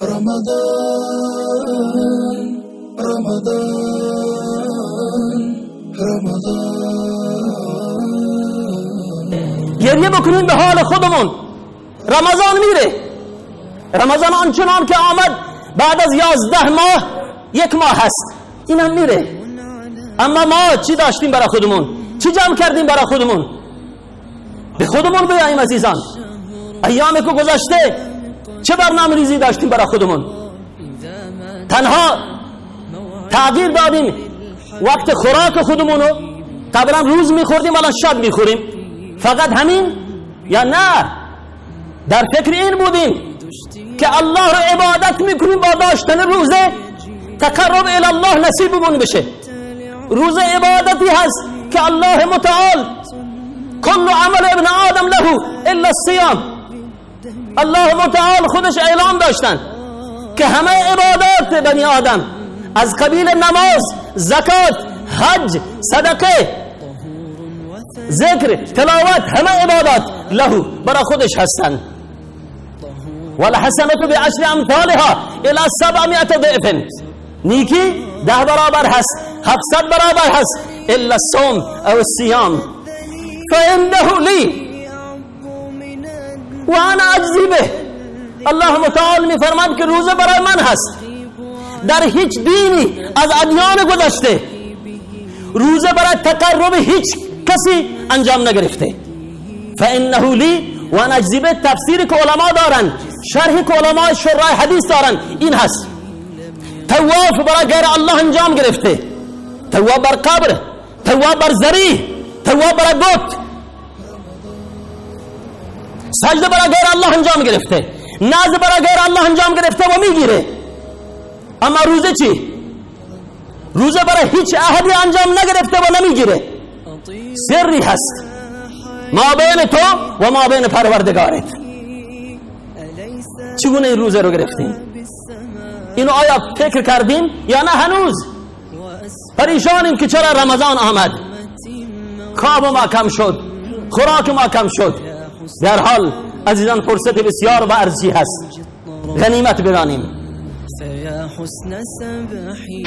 رمضان رمضان رمضان. گریه بکنیم به حال خودمون. رمضان میره، رمضان آنچنان که آمد بعد از 11 ماه یک ماه هست، اینم میره. اما ما چی داشتیم برای خودمون؟ چی جمع کردیم برای خودمون؟ به خودمون بیاییم عزیزان. ایامی که گذشته چه برنامه ریزی داشتیم برای خودمون؟ تنها تغییر دادیم وقت خوراک خودمونو. قبلا روز میخوردیم، الان شب میخوریم. فقط همین یا نه؟ در فکر این بودیم که الله رو عبادت میکنیم با داشتن روزه، تقرب الی الله نصیبمون بشه. روزه عبادتی هست که الله متعال کل عمل ابن آدم له الا الصیام، الله متعال خودش اعلام داشتن که همه عبادات بنی آدم از قبیل نماز، زکات، حج، صدقه، ذکر، تلاوت، همه عبادات له برای خودش هستند. والحسنة بعشر امثالها الى 700 ضعف، نیکی 10 برابر هست، 700 برابر هست، الا الصوم او الصيام فانه لی و انا اجزی به. الله متعال می فرماد که روزه برای من هست. در هیچ دینی از ادیان گذشته روزه برای تقرب هیچ کسی انجام نگرفته. فانه لی و انا اجزی به، تفسیری که علما دارن، شرحی که علماء شرای حدیث دارن این هست. طواف برای غیر الله انجام گرفته، طواف بر قبر، طواف بر ضریح، طواف برای بت، سجده برای غیر الله انجام گرفته، نذر برای غیر الله انجام گرفته و میگیره. اما روزه چی؟ روزه برای هیچ احدی انجام نگرفته و نمیگیره. سری هست ما بین تو و ما بین پروردگارت. چگونه این روزه رو گرفتیم؟ اینو آیا فکر کردیم یا نه؟ هنوز پریشانیم که چرا رمضان آمد، خواب ما کم شد، خوراک ما کم شد. در حال عزیزان فرصت بسیار و ارزشی هست، غنیمت بدانیم. فیا حسن سبحی.